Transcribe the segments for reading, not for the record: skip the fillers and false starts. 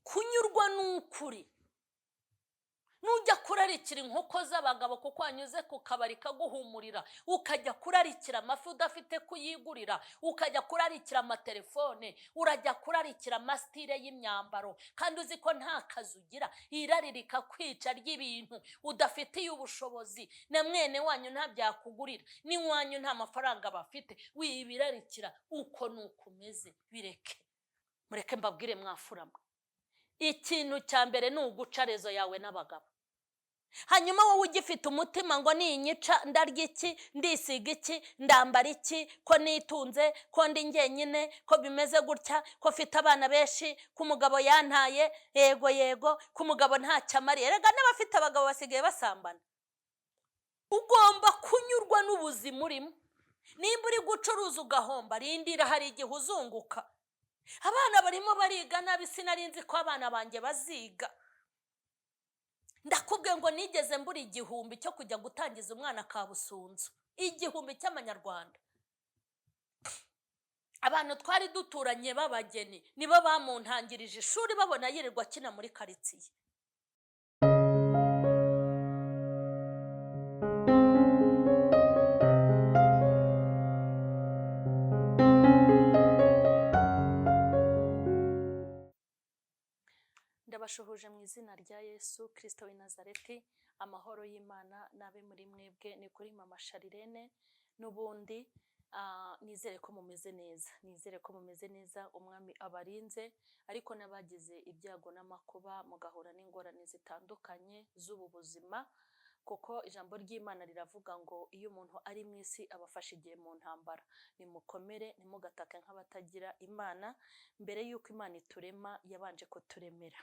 Kunyurwa n'ukuri. Nujya kurarikira inkoko z'abagabo kuko wanyuze ku kabari kaguhumurira, ukajya kurarikira amafi udafite kuyigurira, ukajya kurarikira amatelefone, urajya kurarikira amasitire y'imyambaro kandi uzi ko nta kazi ugira, irari rikakwica ry'ibintu udafitiye ubushobozi, na mwene wanyu ntabyakugurira, n'iwanyu nta mafaranga bafite, wibirarikira. Uko ni uko umeze, bireke. Mureke mbabwire mwafuramwe, ikintu cya mbere ni uguca rezo yawe n'abagabo. Hanyuma wowe ugifite umutima ngo ninyica ndarya iki, ndisiga iki, ndambara iki, ko nitunze, ko ndi njyenyine, ko bimeze gutya, ko mfite abana benshi, ko umugabo yantaye, yego yego, ko umugabo ntacyo amariye. Rega n'abafite abagabo basigaye basambana. Ugomba kunyurwa n'ubuzima urimo. Nimba uri gucuruza ugahomba, rindira, hari igihe uzunguka. Abana barimo bariga nabi, sinari nzi ko abana banjye baziga. Ndakubwiye ngo nigeze mbura 1000 cyo kujya gutangiza umwana Kabusunzu, 1000 cy'amanyarwanda. Abantu twari duturanye b'abageni nibo bamuntangirije ishuri, babona yirirwa akina muri karitsiye. Ndabashuhuje mu izina rya Yesu Kristo w'i Nazareti. Amahoro y'Imana n'abe muri mwebwe. Ni kuri Mama Sharirene n'ubundi. Nizere ko mumeze neza, nizere ko mumeze neza, Umwami abarinze, ariko n'abagize ibyago n'amakuba mugahura n'ingorane zitandukanye z'ubu buzima, kuko ijambo ry'Imana riravuga ngo iyo umuntu ari mu isi abafasha igihe mu ntambara. Nimukomere, ntimugatake nk'abatagira Imana. Mbere y'uko Imana iturema yabanje kuturemera.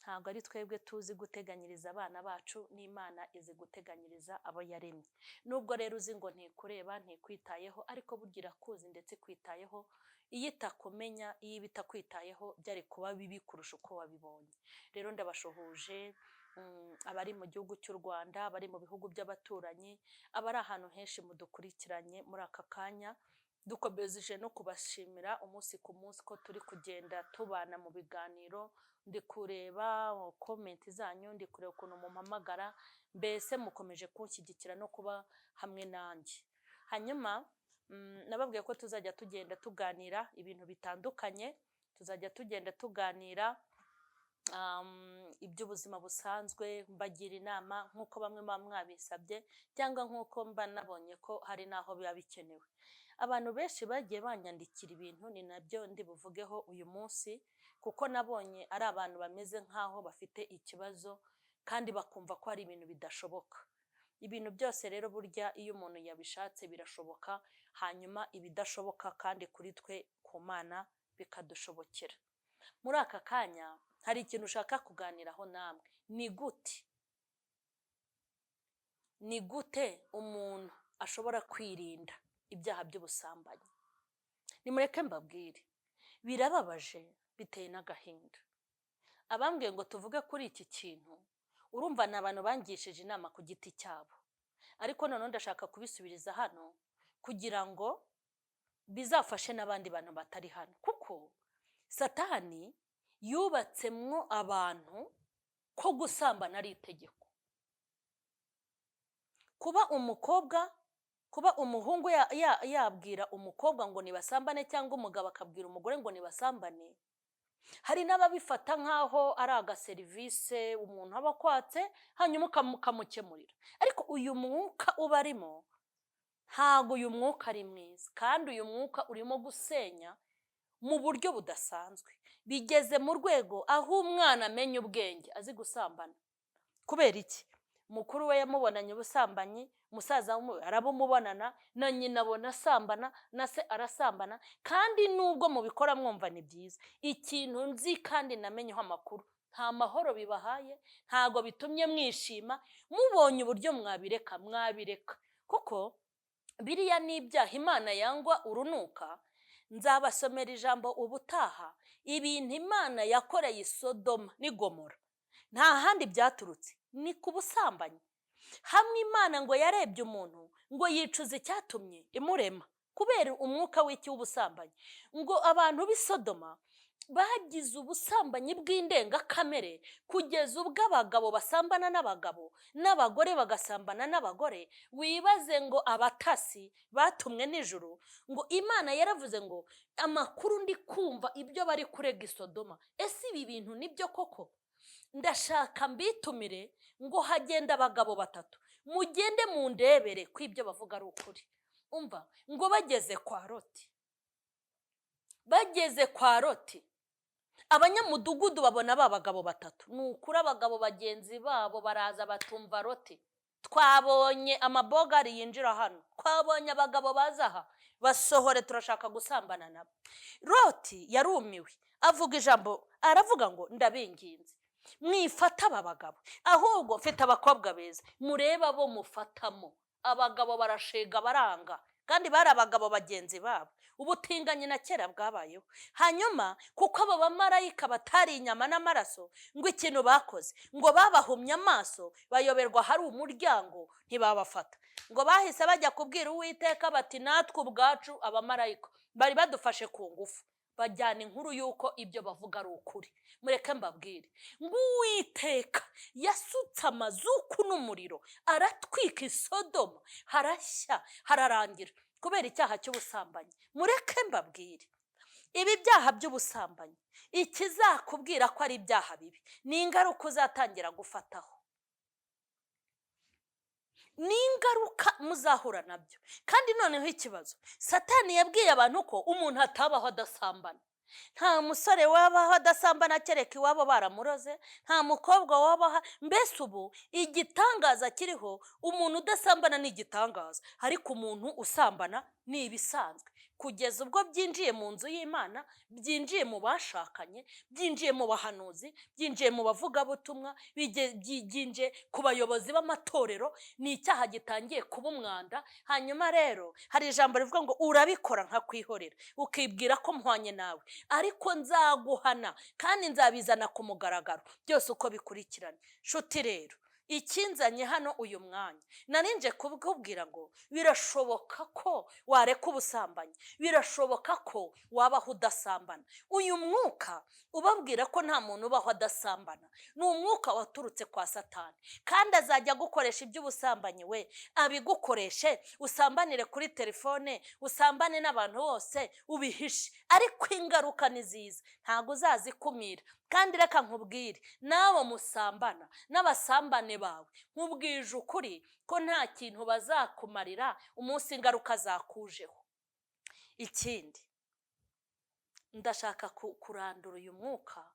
Ntabwo ari twebwe tuzi guteganyiriza abana bacu, n'Imana izi guteganyiriza abo yaremye. Nubwo rero uzi ngo ntikureba, ntikwitayeho, ariko burya irakuzi ndetse ikwitayeho. Iyo itakumenya, iyo iba itakwitayeho, byari kuba bibi kurusha uko wabibonye. Rero ndabashuhuje, abari mu gihugu cy'u Rwanda, abari mu bihugu by'abaturanyi, abari ahantu henshi mudukurikiranye muri aka kanya. Dukomeje no kubashimira umunsi ku munsi ko turi kugenda tubana mu biganiro. Ndi kureba comment zanyu, ndi kureba ukuntu mumpamagara, mbese mukomeje kunshyigikira no kuba hamwe nanjye. Hanyuma nababwiye ko tuzajya tugenda tuganira ibintu bitandukanye, tuzajya tugenda tuganira iby'ubuzima busanzwe, mbagira inama nk'uko bamwe muba mwabisabye, cyangwa nk'uko mba nabonye ko hari n'aho biba bikenewe. Abantu benshi bagiye banyandikira ibintu, ni nabyo ndi buvugeho uyu munsi, kuko nabonye ari abantu bameze nk'aho bafite ikibazo kandi bakumva ko hari ibintu bidashoboka. Ibintu byose rero burya iyo umuntu yabishatse birashoboka, hanyuma ibidashoboka kandi kuri twe ku Mana bikadushobokera. Muri aka kanya hari ikintu ushaka kuganiraho namwe. Ni gute, ni gute umuntu ashobora kwirinda ibyaha by'ubusambanyi? Nimureke mbabwire, birababaje, biteye n'agahinda. Abambwiye ngo tuvuge kuri iki kintu, urumva ni abantu bangishije inama ku giti cyabo, ariko noneho ndashaka kubisubiriza hano kugira ngo bizafashe n'abandi bantu batari hano, kuko Satani yubatsemwo abantu ko gusambana ari itegeko. Kuba umukobwa, kuba umuhungu yabwira umukobwa ngo nibasambane, cyangwa umugabo akabwira umugore ngo nibasambane, hari n'ababifata nk'aho ari agaserivise umuntu aba akwatse, hanyuma ukamukemurira. Ariko uyu mwuka uba arimo, ntabwo uyu mwuka ari mwiza, kandi uyu mwuka urimo gusenya mu buryo budasanzwe. Bigeze mu rwego aho umwana amenya ubwenge azi gusambana. Kubera iki? Mukuru we yamubonanye ubusambanyi, musaza we arabumubonana, na nyina abona asambana, na se arasambana. Kandi nubwo mubikora mwumva ni byiza, ikintu nzi kandi namenyeho amakuru, nta mahoro bibahaye, ntago bitumye mwishima. Mubonye uburyo mwabireka, mwabireka, kuko biriya ni ibyaha Imana yangwa urunuka. Nzabasomera ijambo ubutaha, ibintu Imana yakoreye i Sodoma n'i Gomora, nta handi byaturutse, ni ku busambanyi. Hamwe Imana ngo yarebye umuntu ngo yicuza icyatumye imurema, kubera umwuka w'iki w'ubusambanyi. Ngo abantu b'i Sodoma Bagize ubusambanyi bw'indengakamere kugeza ubwo abagabo basambana n'abagabo n'abagore bagasambana n'abagore. Wibaze ngo abatasi batumwe nijoro, ngo Imana yaravuze ngo amakuru ndi kumva ibyo bari kurega i Sodoma, ese ibi bintu nibyo koko? Ndashaka mbitumire ngo hagenda abagabo batatu, mugende mundebere ko ibyo bavuga ari ukuri. Umva, ngo bageze kwa Loti, bageze kwa Loti, abanyamudugudu babona ba bagabo batatu. Ni ukuri, abagabo bagenzi babo baraza batumva: "Loti, twabonye amabogari yinjira hano, twabonye abagabo baza aha, basohore, turashaka gusambana nabo." Loti yarumiwe, avuga ijambo, aravuga ngo: "Ndabinginze, mwifata aba bagabo, ahubwo mfite abakobwa beza, murebe abo mufatamo." Abagabo barashega, baranga, kandi bari abagabo bagenzi babo. Ubutinganyi na kera bwabayeho. Hanyuma kuko abo bamarayika batari inyama n'amaraso, ngo ikintu bakoze, ngo babahumye amaso, bayoberwa hari umuryango, ntibabafata. Ngo bahise bajya kubwira Uwiteka bati: "Natwe ubwacu abamarayika bari badufashe ku ngufu." Bajyana inkuru y'uko ibyo bavuga ari ukuri. Mureke mbabwire ngo Uwiteka yasutse amazuku n'umuriro, aratwika Isodoma, harashya, hararangira, kubera icyaha cy'ubusambanyi. Mureke mbabwire, ibi byaha by'ubusambanyi, ikizakubwira ko ari ibyaha bibi ni ingaruka uzatangira gufataho, ni ingaruka muzahura nabyo. Kandi noneho ikibazo, Satani yabwiye abantu ko umuntu atabaho adasambana. Nta musore wabaho adasambana kereka iwabo baramuroze, nta mukobwa wabaho. Mbese ubu igitangaza kiriho, umuntu udasambana ni igitangaza, ariko umuntu usambana ni ibisanzwe, kugeza ubwo byinjiye mu nzu y'Imana, byinjiye mu bashakanye, byinjiye mu bahanuzi, byinjiye mu bavugabutumwa, byinjiye ku bayobozi b'amatorero. Ni icyaha gitangiye kuba umwanda. Hanyuma rero hari ijambo rivuga ngo: "Urabikora nkakwihorera, ukibwira ko mpwanye nawe, ariko nzaguhana kandi nzabizana ku mugaragaro byose uko bikurikiranye." Nshuti rero, ikinzanye hano uyu mwanya, narinje kubwira ngo birashoboka ko wareka ubusambanyi, birashoboka ko wabaho udasambana. Uyu mwuka ubabwira ko nta muntu ubaho adasambana ni umwuka waturutse kwa Satani, kandi azajya agukoresha iby'ubusambanyi, we abigukoreshe, usambanire kuri telefone, usambane n'abantu bose, ubihishe, ariko ingaruka ni ziza, ntabwo uzazikumira. Kandi reka nkubwire, n'abo musambana n'abasambane bawe, nkubwije ukuri ko nta kintu bazakumarira umunsi ingaruka zakujeho. Ikindi, ndashaka kurandura uyu mwuka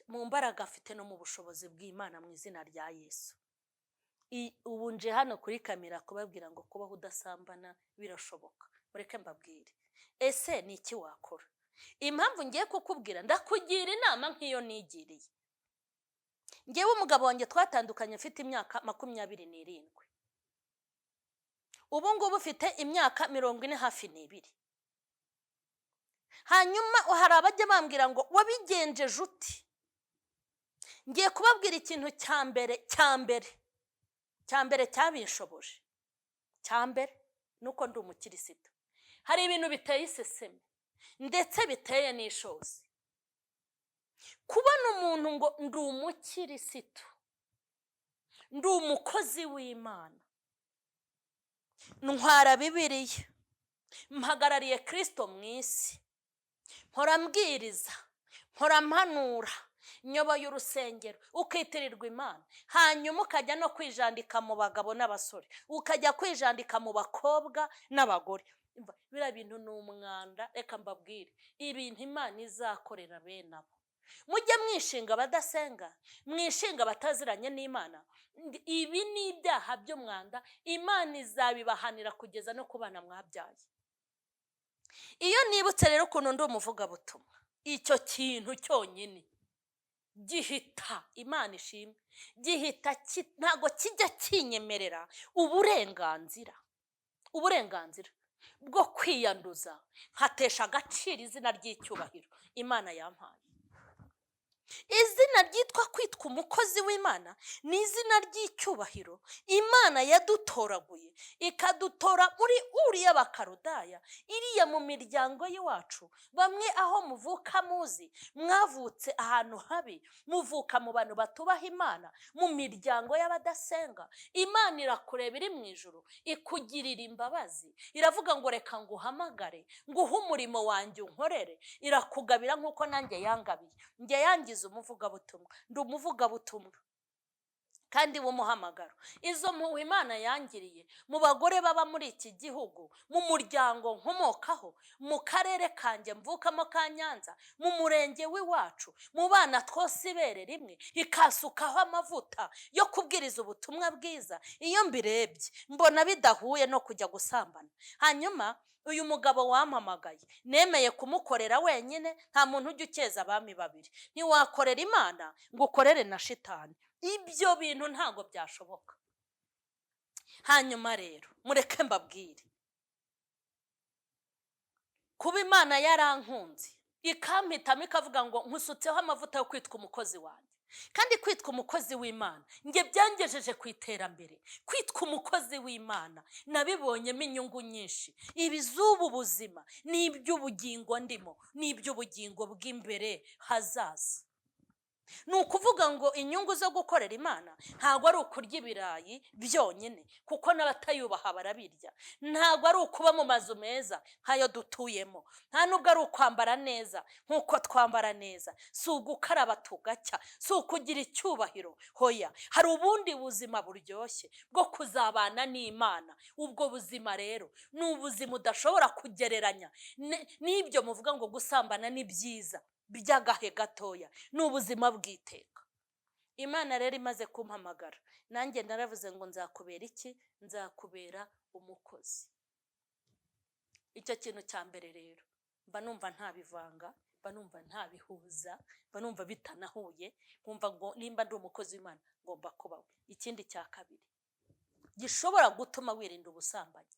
mu mbaraga afite no mu bushobozi bw'Imana, mu izina rya Yesu. Ubu nje hano kuri kamera kubabwira ngo kubaho udasambana birashoboka. Mureke mbabwire, ese ni iki wakora? Impamvu ngiye kukubwira, ndakugira inama nk'iyo nigiriye ngewe. Umugabo wanjye twatandukanye mfite imyaka 27, ubu ngubu ufite imyaka 40 hafi n'ibiri. Hanyuma hari abajya bambwira ngo: "Wabigenjeje uti?" Ngiye kubabwira ikintu cya mbere, cya mbere, cya mbere cyabinshoboje. Cya mbere ni uko ndi umukirisito. Hari ibintu biteye iseseme ndetse biteye n'ishozi, kubona umuntu ngo ndi umukirisito, ndi umukozi w'Imana, ntwara Bibiliya, mpagarariye Kirisito mu isi, mpora mbwiriza, mpora mpanura, nyoboye urusengero, ukitirirwa Imana, hanyuma ukajya no kwijandika mu bagabo n'abasore, ukajya kwijandika mu bakobwa n'abagore. Biriya bintu ni umwanda. Reka mbabwire ibintu Imana izakorera bene abo. Mujye mwishinga abadasenga, mwishinga abataziranye n'Imana. Ibi ni ibyaha by'umwanda, Imana izabibahanira kugeza no ku bana mwabyaye. Iyo nibutse rero ukuntu ndi umuvugabutumwa, icyo kintu cyonyine gihita, Imana ishimwe, gihita ntabwo kijya kinyemerera uburenganzira bwo kwiyanduza nkatesha agaciro izina ry'icyubahiro Imana yampaye. Izina ryitwa kwitwa umukozi w'Imana ni izina ry'icyubahiro Imana yadutoraguye, ikadutora muri Uriya Bakarudaya, iriya mu miryango y'iwacu. Bamwe aho muvuka muzi, mwavutse ahantu habi, muvuka mu bantu batubaha Imana, mu miryango y'abadasenga. Imana irakureba iri mu ijuru, ikugirira imbabazi, iravuga ngo reka nguhamagare, nguhe umurimo wanjye unkorere. Irakugabira nk'uko nanjye yangabiye. Njye yangize umuvugabutumwa, ndi umuvugabutumwa kandi w'umuhamagaro. Izo mpuhwe Imana yangiriye mu bagore baba muri iki gihugu, mu muryango nkomokaho, mu karere kanjye mvukamo ka Nyanza, mu murenge w'iwacu, mu bana twose ibere rimwe, ikasukaho amavuta yo kubwiriza ubutumwa bwiza. Iyo mbirebye mbona bidahuye no kujya gusambana. Hanyuma uyu mugabo wampamagaye, nemeye kumukorera wenyine. Nta muntu ujya ukeza abami babiri. Ntiwakorera Imana ngo ukorere na shitani, ibyo bintu ntabwo byashoboka. Hanyuma rero mureke mbabwire, kuba Imana yarankunze ikampitamo, ikavuga ngo nkusutseho amavuta yo kwitwa umukozi wanjye. Kandi kwitwa umukozi w'Imana njye byangejeje ku iterambere. Kwitwa umukozi w'Imana nabibonyemo inyungu nyinshi. Ibi z'ubu buzima ni iby'ubugingo ndimo, ni iby'ubugingo bw'imbere hazaza. Ni ukuvuga ngo inyungu zo gukorera Imana ntabwo ari ukurya ibirayi byonyine, kuko n'abatayubaha barabirya. Ntabwo ari ukuba mu mazu meza nk'ayo dutuyemo, nta nubwo ari ukwambara neza nk'uko twambara neza, si ugukaraba tugacya, si ukugira icyubahiro. Hoya, hari ubundi buzima buryoshye bwo kuzabana n'Imana. Ubwo buzima rero ni ubuzima udashobora kugereranya n'ibyo muvuga ngo gusambana ni byiza by'agahe gatoya. Ni ubuzima bw'iteka. Imana rero imaze kumpamagara, nanjye naravuze ngo nzakubera iki? Nzakubera umukozi. Icyo kintu cya mbere rero mba numva ntabivanga, mba numva ntabihuza, mba numva bitanahuye, nkumva ngo nimba ndi umukozi w'Imana ngomba kubaho. Ikindi cya kabiri gishobora gutuma wirinda ubusambanyi,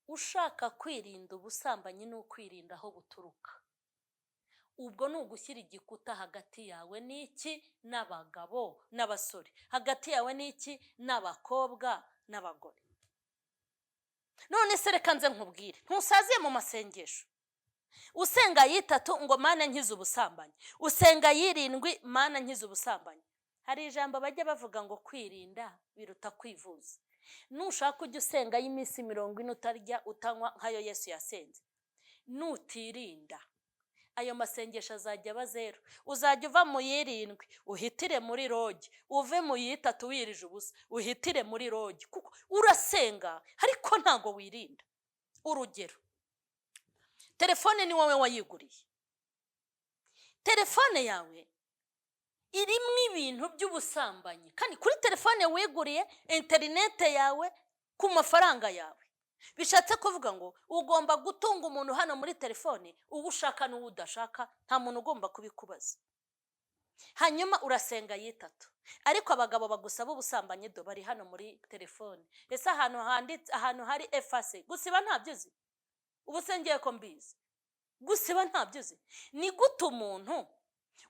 ushaka kwirinda ubusambanyi, ni ukwirinda aho buturuka. Ubwo ni ugushyira igikuta hagati yawe n'iki? N'abagabo n'abasore, hagati yawe n'iki? N'abakobwa n'abagore. None se reka nze nkubwire, ntusaziye mu masengesho usenga yitatu ngo Mana nkize ubusambanyi, usenga yirindwi Mana nkize ubusambanyi. Hari ijambo bajya bavuga ngo kwirinda biruta kwivuza. Nushaka ujya usenga y'iminsi 40 utarya utanywa nk'ayo Yesu yasenze, nutirinda ayo masengesho azajya aba zero. Uzajya uva mu yirindwi uhitire muri rogi, uve mu yitatu wirije ubusa uhitire muri rogi, kuko urasenga ariko ntabwo wirinda. Urugero, telefone ni wowe wayiguriye, telefone yawe irimo ibintu by'ubusambanyi, kandi kuri telefone wiguriye interinete yawe ku mafaranga yawe. Bishatse kuvuga ngo ugomba gutunga umuntu hano muri telefone, uwo ushaka n'uwo udashaka, nta muntu ugomba kubikubaza. Hanyuma urasenga yitatu, ariko abagabo bagusaba ubusambanyi do bari hano muri telefone. Ese ahantu handitse, ahantu hari efase gusiba ntabyo uzi? Ubu se ngiye ko mbizi, gusiba ntabyo uzi? Ni gute umuntu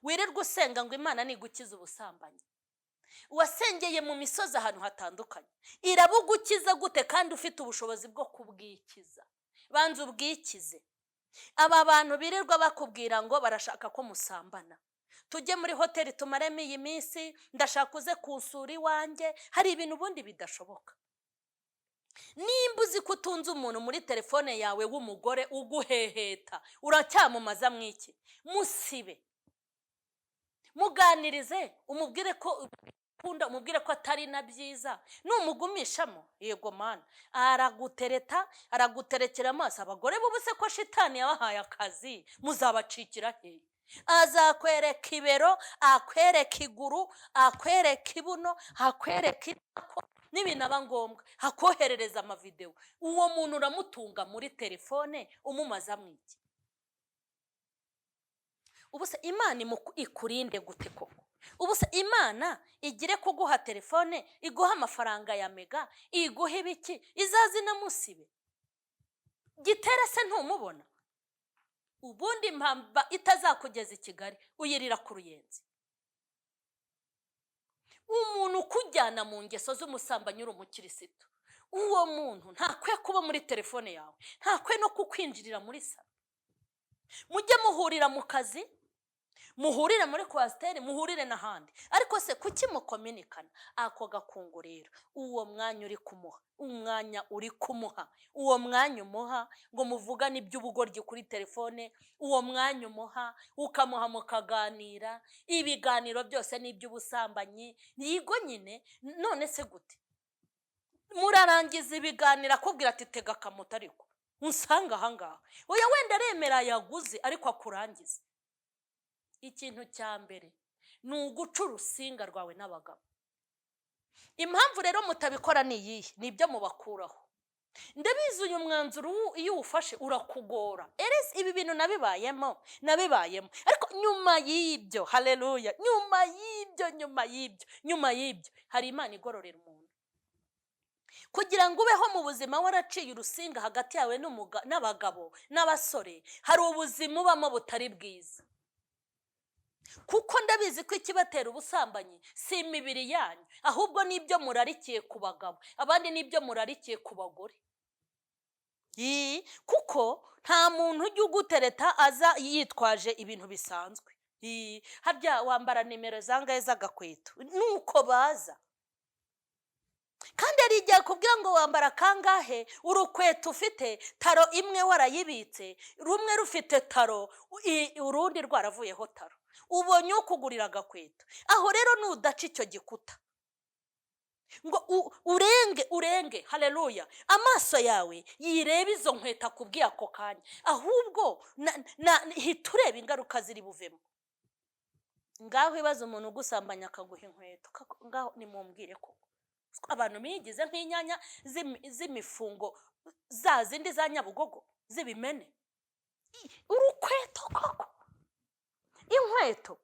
wirirwa usenga ngo Imana nigukize ubusambanyi, wasengeye mu misozi ahantu hatandukanye, irabugukiza gute kandi ufite ubushobozi bwo kubwikiza? Banza ubwikize. Aba bantu birirwa bakubwira ngo barashaka ko musambana, tujye muri hoteli tumaremo iyi minsi, ndashaka uze kunsura iwanjye. Hari ibintu ubundi bidashoboka. Nimba uzi ko utunze umuntu muri telefone yawe w'umugore uguheheta, uracyamamaza mwiki? Musibe, muganirize, umubwire ko ukunda, umubwire ko atari na byiza. Numugumishamo, yego Mana, aragutereta, araguterekera amaso. Abagore b'ubu se ko shitani yabahaye akazi, muzabacikira hehe? Azakwereka ibero, akwereka iguru, akwereka ibuno, akwereka itako, n'ibinaba ngombwa akoherereza amavidewo. Uwo muntu uramutunga muri telefone umumaza mwiki? Ubu se Imana ikurinde gute koko? Ubu se Imana igire kuguha telefone, iguha amafaranga ya mega, iguha ibiki, izazi na musibe gitere se ntumubona? Ubundi impamba itazakugeza i Kigali uyirira ku Ruyenzi. Umuntu ukujyana mu ngeso z'umusambanyi uri umukirisitu, uwo muntu ntakwiye kuba muri telefone yawe, ntakwiye no kukwinjirira muri salo. Mujye muhurira mu kazi, muhurire muri coaster, muhurire n'ahandi, ariko se kuki mukominikana? Ako gakungu rero, uwo mwanya uri kumuha, umwanya uri kumuha, uwo mwanya umuha ngo muvugane iby'ubugoryi kuri telefone, uwo mwanya umuha ukamuha mukaganira ibiganiro byose ni iby'ubusambanyi. Yigo nyine, none se gute murarangiza ibiganiro akubwira ati: "Tega akamoto ariko unsanga ahangaha"? Oya, wenda aremera yaguze, ariko akurangize. Ikintu cya mbere ni uguca urusinga rwawe n'abagabo. Impamvu rero mutabikora ni iyihe? Ni ibyo mubakuraho. Ndabizi, uyu mwanzuro iyo uwufashe urakugora. Eresi ibi bintu nabibayemo, nabibayemo, ariko nyuma y'ibyo, haleluya, nyuma y'ibyo, nyuma y'ibyo, nyuma y'ibyo, hari Imana igororera umuntu. Kugira ngo ubeho mu buzima waraciye urusinga hagati yawe n'abagabo n'abasore, hari ubuzima ubamo butari bwiza, kuko ndabizi ko ikibatera ubusambanyi si imibiri yanyu, ahubwo n'ibyo murarikiye ku bagabo, abandi n'ibyo murarikiye ku bagore. Kuko nta muntu ujya ugutereta aza yitwaje ibintu bisanzwe. Harya wambara nimero zangahe z'agakweto? Nuko baza, kandi hari igihe akubwira ngo wambara kangahe urukweto, ufite taro imwe warayibitse, rumwe rufite taro, urundi rwaravuyeho taro, ubonye ukugurira agakweto. Aho rero nudaca icyo gikuta ngo urenge, urenge, haleluya, amaso yawe yirebe izo nkweto akubwiye ako kanya, ahubwo hita ureba ingaruka ziri buvemo. Ngaho ibaze umuntu ugusambanya akaguha inkweto. Ngaho nimumbwire koko, abantu bigize nk'inyanya z'imifungo, za zindi za Nyabugogo z'ibimene. Urukweto koko, inkweto,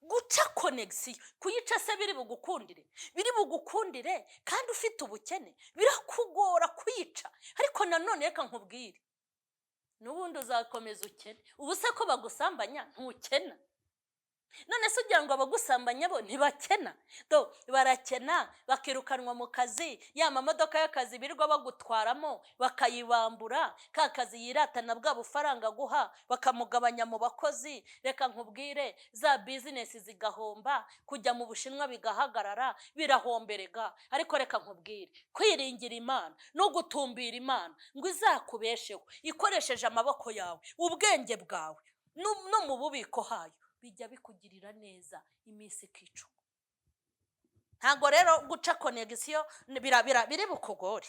guca connexion, kuyica se biri bugukundire? Biri bugukundire kandi ufite ubukene? Birakugora kuyica. Ariko nanone reka nkubwire, n'ubundi uzakomeza ukene. Ubu se ko bagusambanya ntukena? None se ugira ngo abagusambanya bo ntibakena? Do barakena, bakirukanwa mu kazi, ya mamodoka y'akazi birirwa bagutwaramo bakayibambura, ka kazi yiratana bwa bufaranga aguha bakamugabanya mu bakozi. Reka nkubwire, za business zigahomba, kujya mu Bushinwa bigahagarara, birahomberega. Ariko reka nkubwire, kwiringira Imana no gutumbira Imana ngo izakubesheho ikoresheje amaboko yawe, ubwenge bwawe, no mu bubiko hayo, bijya bikugirira neza iminsi ikicuma. Ntabwo rero guca connexion biri bukugore,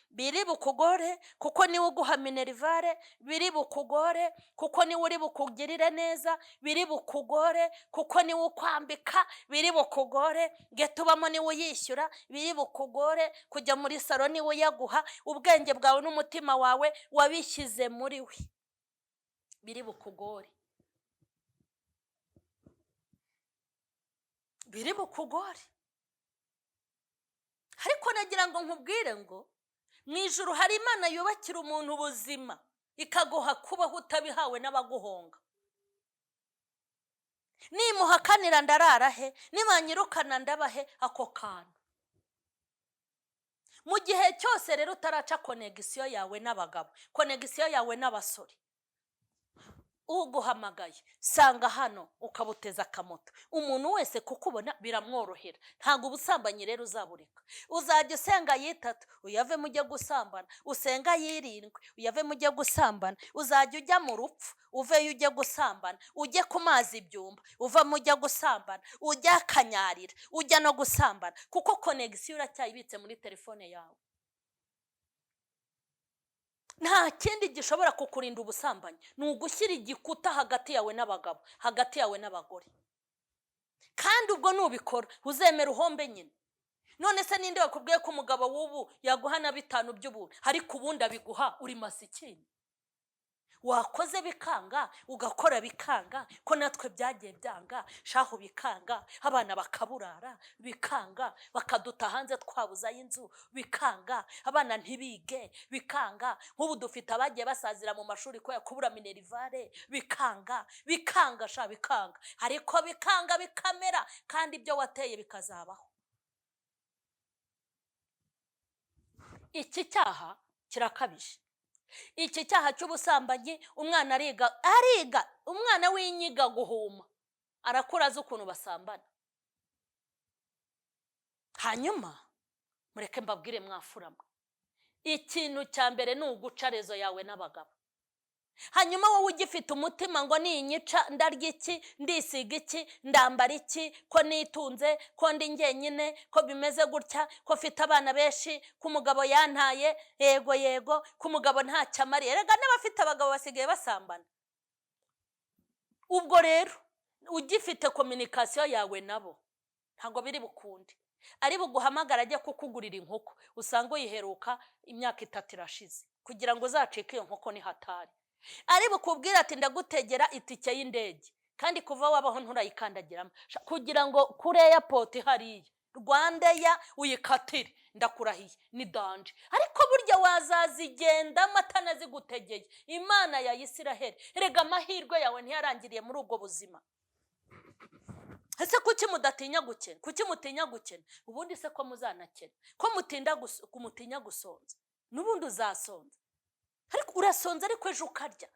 biri bukugore kuko niwe uguha minerval, biri bukugore kuko niwe uri bukugirire neza, biri bukugore kuko niwe ukwambika, biri bukugore ghetto ubamo niwe uyishyura, biri bukugore kujya muri salo niwe uyaguha. Ubwenge bwawe n'umutima wawe wabishyize muri we. Biri bukugore, biri bukugore. Ariko nagira ngo nkubwire ngo mu ijuru hari Imana yubakira umuntu ubuzima, ikaguha kubaho utabihawe n'abaguhonga. "Nimuhakanira ndarara he? Nibanyirukana ndaba he?" Ako kantu, mu gihe cyose rero utaraca connexion yawe n'abagabo, connexion yawe n'abasore, uguhamagaye sanga hano ukabuteza akamoto, umuntu wese kukubona biramworohera. Ntabwo ubusambanyi rero uzabureka. Uzajya usenga ayitatu uyavemo ujye gusambana, usenga ayirindwi uyavemo ujye gusambana, uzajya ujya mu rupfu uveyo ujye gusambana, ujye ku mazi ibyumba uvamo ujya gusambana, ujya akanyarira ujya no gusambana, kuko connexion uracyayibitse muri telefone yawe. Nta kindi gishobora kukurinda ubusambanyi, ni ugushyira igikuta hagati yawe n'abagabo, hagati yawe n'abagore. Kandi ubwo nubikora uzemera uhombe nyine. None se ninde wakubwiye ko umugabo w'ubu yaguha na bitanu by'ubuntu, ariko ubundi abiguha uri masikini? Wakoze bikanga, ugakora bikanga, ko natwe byagiye byanga shahu, bikanga, abana bakaburara bikanga, bakaduta hanze twabuzayo inzu bikanga, abana ntibige bikanga. Nk'ubu dufite abagiye basazira mu mashuri kubera kubura minerval bikanga, bikanga sha, bikanga, ariko bikanga bikamera, kandi ibyo wateye bikazabaho. Iki cyaha kirakabije, iki cyaha cy'ubusambanyi. Umwana ariga, ariga, umwana w'inyiga guhuma arakura azi ukuntu basambana. Hanyuma mureke mbabwire mwafuramwe, ikintu cya mbere ni uguca réseau yawe n'abagabo. Hanyuma wowe ugifite umutima ngo ninyica ndarya iki, ndisiga iki, ndambara iki, ko nitunze, ko ndi njyenyine, ko bimeze gutya, ko mfite abana benshi, ko umugabo yantaye, yego yego, ko umugabo ntacyo amariye. Rega n'abafite abagabo basigaye basambana. Ubwo rero ugifite communication yawe nabo, ntabwo biri bukunde. Ari buguhamagara ajye kukugurira inkoko, usanga uyiheruka imyaka 3 irashize. Kugira ngo uzacike iyo nkoko ni hatari. Ari bukubwira ati ndagutegera itike y'indege, kandi kuva wabaho nturayikandagiramo. Kugira ngo kuri airport hariya RwandAir uyikatire, ndakurahiye ni danger. Ariko burya wazazigendamo atanazigutegeye. Imana ya Isiraheli, erega amahirwe yawe ntiyarangiriye muri ubwo buzima. Ese kuki mudatinya gukena? Kuki mutinya gukena? Ubundi se ko muzanakena, ko mutinda mutinya gusonza? N'ubundi uzasonza, ariko urasonza ariko ejo ukarya.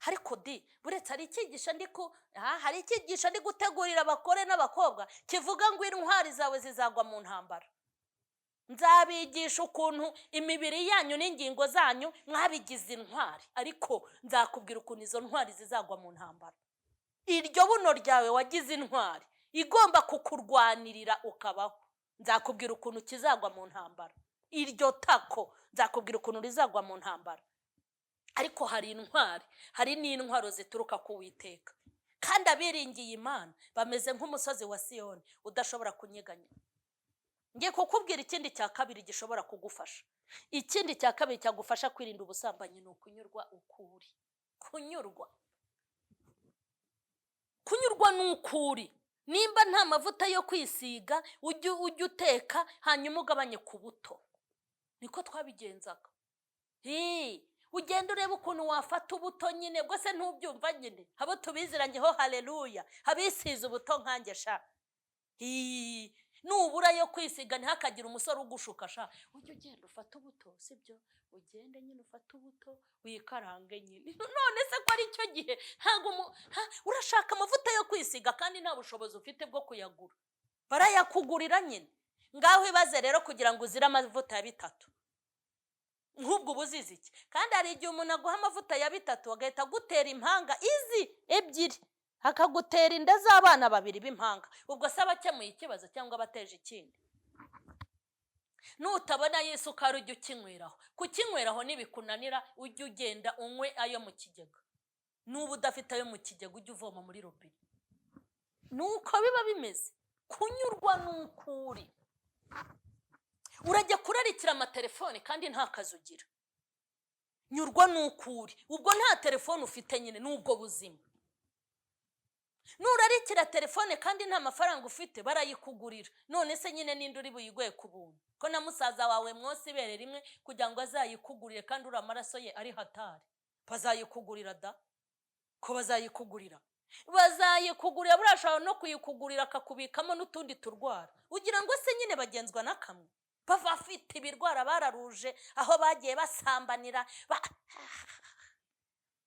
Ariko di buretse hari icyigisho ndi ku hari icyigisho ndi gutegurira abagore n'abakobwa kivuga ngo intwari zawe zizagwa mu ntambara. Nzabigisha ukuntu imibiri yanyu n'ingingo zanyu mwabigize intwari, ariko nzakubwira ukuntu izo ntwari zizagwa mu ntambara. Iryo buno ryawe wagize intwari igomba kukurwanirira ukabaho, nzakubwira ukuntu kizagwa mu ntambara. Iryo tako nzakubwira ukuntu rizagwa mu ntambara. Ariko hari intwari, hari n'intwaro zituruka ku Witeka, kandi abiringiye Imana bameze nk'umusozi wa Siyoni udashobora kunyeganyega. Ngiye kukubwira ikindi cya kabiri gishobora kugufasha. Ikindi cya kabiri cyagufasha kwirinda ubusambanyi ni ukunyurwa uko uri. Kunyurwa, kunyurwa ni uko uri. Nimba nta mavuta yo kwisiga, ujye uteka hanyuma ugabanye ku buto. Niko twabigenzaga. Ugenda urebe ukuntu wafata ubuto nyine. Ubwo se ntubyumva nyine? Abo tubiziranyeho, haleluya, abisize ubuto nkanjye sha. Nubura yo kwisiga, ntihakagire umusore ugushuka sha. Ujye ugenda ufate ubuto, sibyo? Ugende nyine ufate ubuto wikarange nyine. None se ko ari cyo gihe ntabwo urashaka amavuta yo kwisiga kandi nta bushobozi ufite bwo kuyagura? Barayakugurira nyine. Ngaho ibaze rero kugira ngo uzire amavuta ya bitatu nk'ubwo, uba uzize iki? Kandi hari igihe umuntu aguha amavuta ya bitatu agahita agutera impanga izi ebyiri, akagutera inda z'abana babiri b'impanga. Ubwo se aba akemuye ikibazo cyangwa aba ateje ikindi? Nutabona y'isukari, ujye ukinyweraho. Kukinyweraho nibikunanira, ujye ugenda unywe ayo mu kigega. Nuba udafite ayo mu kigega, ujye uvoma muri robine. Nuko biba bimeze. Kunyurwa n'uko uri. Urajya kurarikira amatelefone kandi nta kazi ugira. Nyurwa n'uko uri. Ubwo nta telefone ufite nyine, n'ubwo buzima. Nurarikira telefone kandi nta mafaranga ufite, barayikugurira. None se nyine ninde uri buyiguhe ku buntu, ko na musaza wawe mwose ibere rimwe kugira ngo azayikugurire, kandi uri amaraso ye ari hatari? Bazayikugurira da, ko bazayikugurira, bazayikugurira. Buriya ashobora no kuyikugurira akakubikamo n'utundi turwara. Ugira ngo se nyine bagenzwa na kamwe? Bava afite ibirwara bararuje aho bagiye basambanira,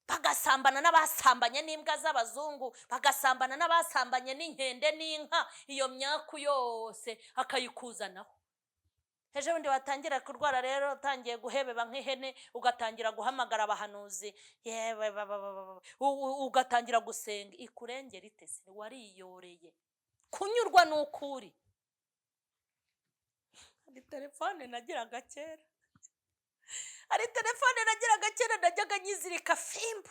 bagasambana n'abasambanye n'imbwa z'abazungu, bagasambana n'abasambanye n'inkende n'inka. Iyo myaku yose akayikuzanaho. Ejo bundi watangira kurwara rero, utangiye guhebeba nk'ihene, ugatangira guhamagara abahanuzi, yewe ugatangira gusenga. Ikurengera itese wariyoreye. Kunyurwa ni uko uri. Hari telefone nagiraga kera, hari telefone nagiraga kera, najyaga nyizirika fimbo,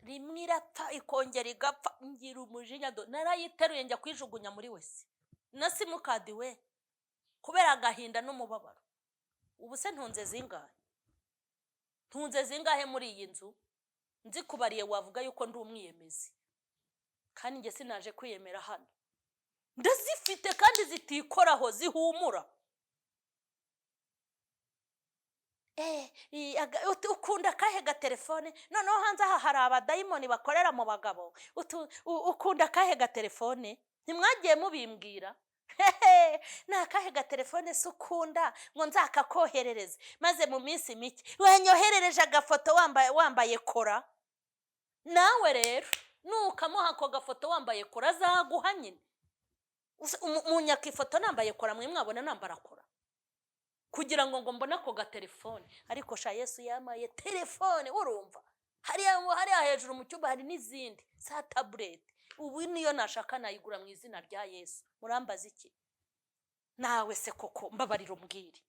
rimwe irapfa ikongera igapfa, ngira umujinya do, narayiteruye njya kuyijugunya muri WC na simukadi we, kubera agahinda n'umubabaro. Ubu se ntunze zingahe? Ntunze zingahe muri iyi nzu? Nzikubariye wavuga yuko ndi umwiyemezi, kandi njye sinaje kwiyemera hano. Ndazifite kandi zitikoraho, zihumura. Ukunda akahe gatelefone? Noneho hanze aha hari abadayimoni bakorera mu bagabo. Ukunda akahe gatelefone? Ntimwagiye mubimbwira? Hehe, ni akahe gatelefone se ukunda ngo nzakakoherereze? Maze mu minsi mike wanyoherereje agafoto wambaye kora. Nawe rero nukamuha ako gafoto wambaye kora, azaguha nyine. Munyaka ifoto nambaye kora, mwe mwabona nambara kora kugira ngo mbone ako gatelefone. Ariko sha, Yesu yamaye telefone, urumva hariya hejuru mu cyumba hari n'izindi za tabureti. Ubu niyo nashaka nayigura mu izina rya Yesu. Murambaza iki nawe se koko? Mbabarira umbwire.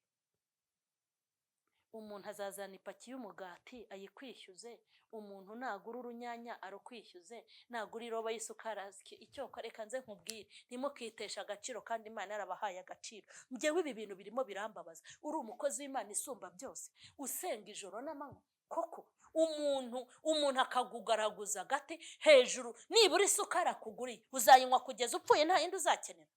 Umuntu azazana ipaki y'umugati ayikwishyuze, umuntu nagura urunyanya arukwishyuze, nagura iroba y'isukari azike icyo. Reka nze nkubwire, ntimukiteshe agaciro kandi Imana yarabahaye agaciro. Njyewe ibi bintu birimo birambabaza. Uri umukozi w'Imana isumba byose, usenga ijoro n'amanywa, koko umuntu akagugaraguza agati hejuru, nibura isukari akuguriye uzayinywa kugeza upfuye, nta yindi uzakenera.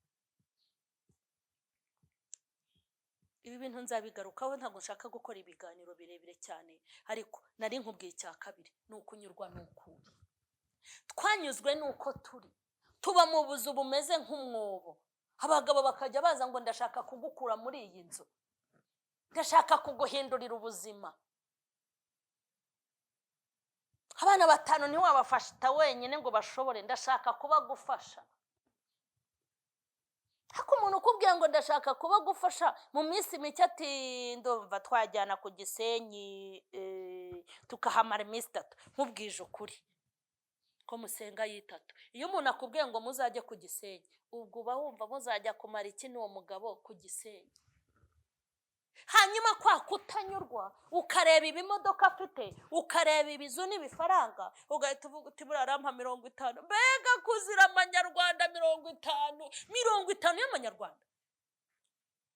Ibi bintu nzabigarukaho, ntabwo nshaka gukora ibiganiro birebire cyane, ariko nari nkubwiye icya kabiri ni ukunyurwa n'ukuri. Twanyuzwe n'uko turi, tuba mu buzu bumeze nk'umwobo. Abagabo bakajya baza ngo ndashaka kugukura muri iyi nzu, ndashaka kuguhindurira ubuzima. Abana 5 ntiwabafasha wenyine ngo bashobore, ndashaka kubagufasha. Ariko umuntu ukubwira ngo ndashaka kubagufasha, mu minsi mike ati ndumva twajyana ku Gisenyi, tukahamara iminsi 3. Nkubwije ukuri ko musenga y'itatu. Iyo umuntu akubwiye ngo muzajye ku Gisenyi, ubwo uba wumva muzajya kumara iki n'uwo mugabo ku Gisenyi? Hanyuma kwa kutanyurwa, ukareba ibimodoka afite, ukareba ibizu n'ibifaranga, ugahita uvuga uti buriya arampa 50. Mbega kuzira amanyarwanda 50, 50 y'amanyarwanda,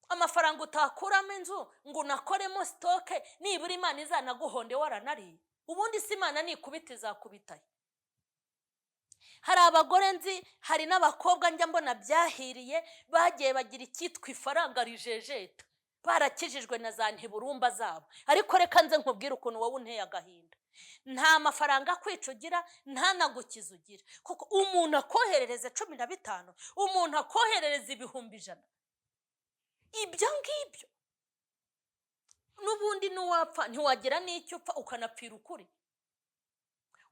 amafaranga utakuramo inzu ngo unakoremo sitoke, nibura Imana izanaguhonde waranariye. Ubundi si Imana nikubita izakubitaye. Hari abagore nzi, hari n'abakobwa njya mbona byahiriye, bagiye bagira icyitwa ifaranga rijejeta, barakijijwe na za ntiburumba zabo. Ariko reka nze nkubwire ukuntu wowe unteye agahinda. Nta mafaranga akwica ugira, nta nagukiza ugira, kuko umuntu akoherereza 15, umuntu akoherereza 100,000, ibyo ngibyo n'ubundi n'uwapfa ntiwagira n'icyo upfa, ukanapfira ukuri.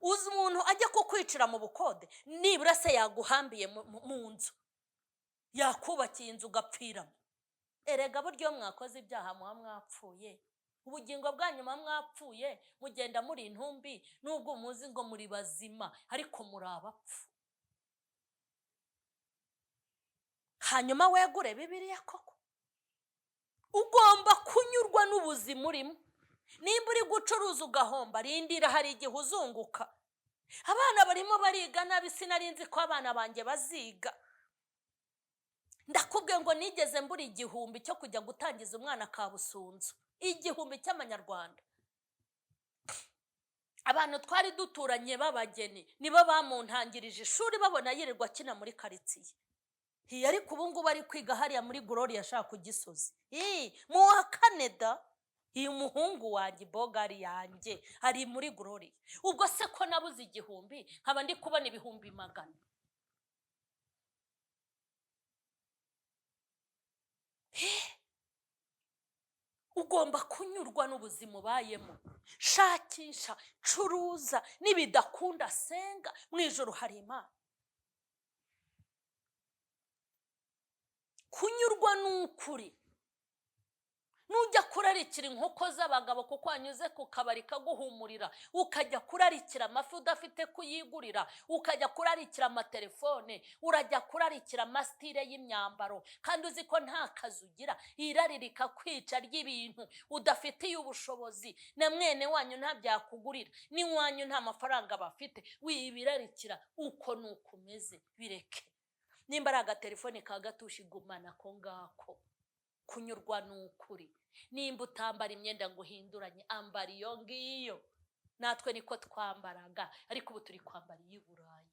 Uzi umuntu ajya kukwicira mu bukode, nibura se yaguhambiye mu nzu, yakubakiye inzu ugapfiramo. Erega buryo iyo mwakoze ibyaha muba mwapfuye, ubugingo bwanyu muba mwapfuye, mugenda muri intumbi, nubwo muzi ngo muri bazima ariko muri abapfu. Hanyuma wegure Bibiliya koko. Ugomba kunyurwa n'ubuzima urimo. Nimba uri gucuruza ugahomba, rindira hari igihe uzunguka. Abana barimo bariga nabi, sinari nzi ko abana banjye baziga. Ndakubwiye ngo nigeze mbura 1000 cyo kujya gutangiza umwana Kabusunzu, 1000 cy'amanyarwanda. Abantu twari duturanye b'abageni nibo bamuntangirije ishuri, babona yirirwa akina muri karitsiye. Hi, ariko ubu ngubu ari kwiga hariya muri Gloria ashaka ku Gisozi. Hi, mu wa kane da. Uyu muhungu wanjye, bogari yanjye, ari muri Gloria. Ubwo se ko nabuze 1000 nkaba ndi kubona 100,000? Ugomba kunyurwa n'ubuzima ubayemo. Shakisha, curuza, nibidakunda senga, mu ijoro hari Imana. Kunyurwa n'ukuri. Nujya kurarikira inkoko z'abagabo kuko wanyuze ku kabari kaguhumurira, ukajya kurarikira amafi udafite kuyigurira, ukajya kurarikira amatelefone, urajya kurarikira amasitire y'imyambaro kandi uzi ko nta kazi ugira, irari rikakwica ry'ibintu udafitiye ubushobozi, na mwene wanyu nta byakugurira, n'iwanyu nta mafaranga bafite, wibirarikira uko nuko umeze, bireke. Nimba ari agatelefone ka gatushi, gumana ako ngako. Kunyurwa n'ukuri. Nimba utambara imyenda ngo uhinduranye, ambara iyo ngiyo. Natwe niko twambaraga, ariko ubu turi kwambara iy'i Burayi.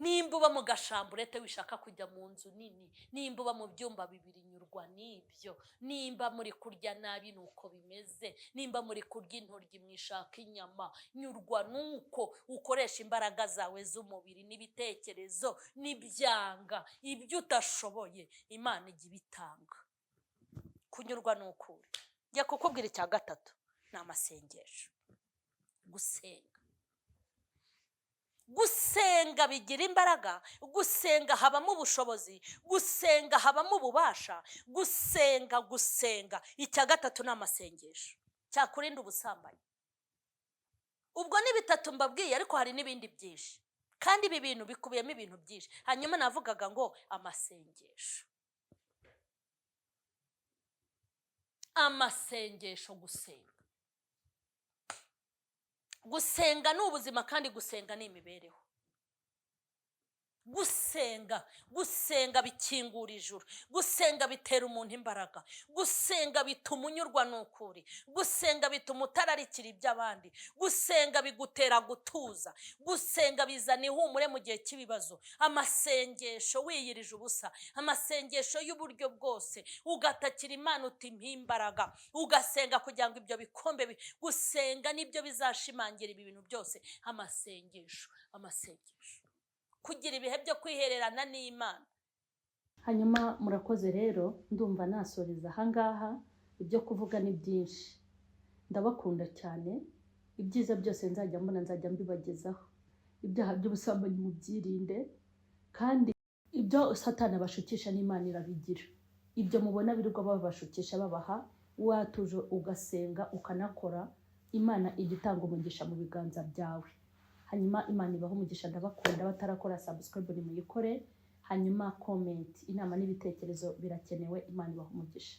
Nimba uba mu gashamburete wishaka kujya mu nzu nini, nimba uba mu byumba bibiri nyurwa n'ibyo, nimba muri kurya nabi ni uko bimeze, nimba muri kurya intoryi mwishaka inyama, nyurwa n'uko ukoresha imbaraga zawe z'umubiri n'ibitekerezo n'ibyanga, ibyo udashoboye Imana ijya ibitanga. Kunyurwa ni ukuri. Njya kukubwira icya gatatu, ni amasengesho. Gusenga. Gusenga bigira imbaraga, gusenga habamo ubushobozi, gusenga habamo ububasha, gusenga, gusenga. Icya gatatu ni amasengesho, cyakurinda ubusambanyi. Ubwo ni bitatu mbabwiye, ariko hari n'ibindi byinshi, kandi ibi bintu bikubiyemo ibintu byinshi. Hanyuma navugaga ngo amasengesho, amasengesho, gusenga. Gusenga ni ubuzima, kandi gusenga ni imibereho. Gusenga, gusenga bikingura ijuru, gusenga bitera umuntu imbaraga, gusenga bituma unyurwa n'ukuri, gusenga bituma utararikira iby'abandi, gusenga bigutera gutuza, gusenga bizana ihumure mu gihe cy'ibibazo. Amasengesho wiyirije ubusa, amasengesho y'uburyo bwose, ugatakira Imana uti mpa imbaraga, ugasenga kugira ngo ibyo bikombe gusenga nibyo bizashimangira ibi bintu byose. Amasengesho, amasengesho, kugira ibihe byo kwihererana n'Imana. Hanyuma murakoze rero, ndumva nasoreza ahangaha, ibyo kuvuga ni byinshi. Ndabakunda cyane, ibyiza byose nzajya mbona nzajya mbibagezaho. Ibyaha by'ubusambanyi mubyirinde, kandi ibyo Satani abashukisha n'Imana irabigira. Ibyo mubona birirwa babashukisha babaha, watuje ugasenga ukanakora, Imana ijya itanga umugisha mu biganza byawe. Hanyuma Imana ibahe umugisha, ndabakunda. Batarakora subscribe nimuyikore, hanyuma comment, inama n'ibitekerezo birakenewe. Imana ibahe umugisha.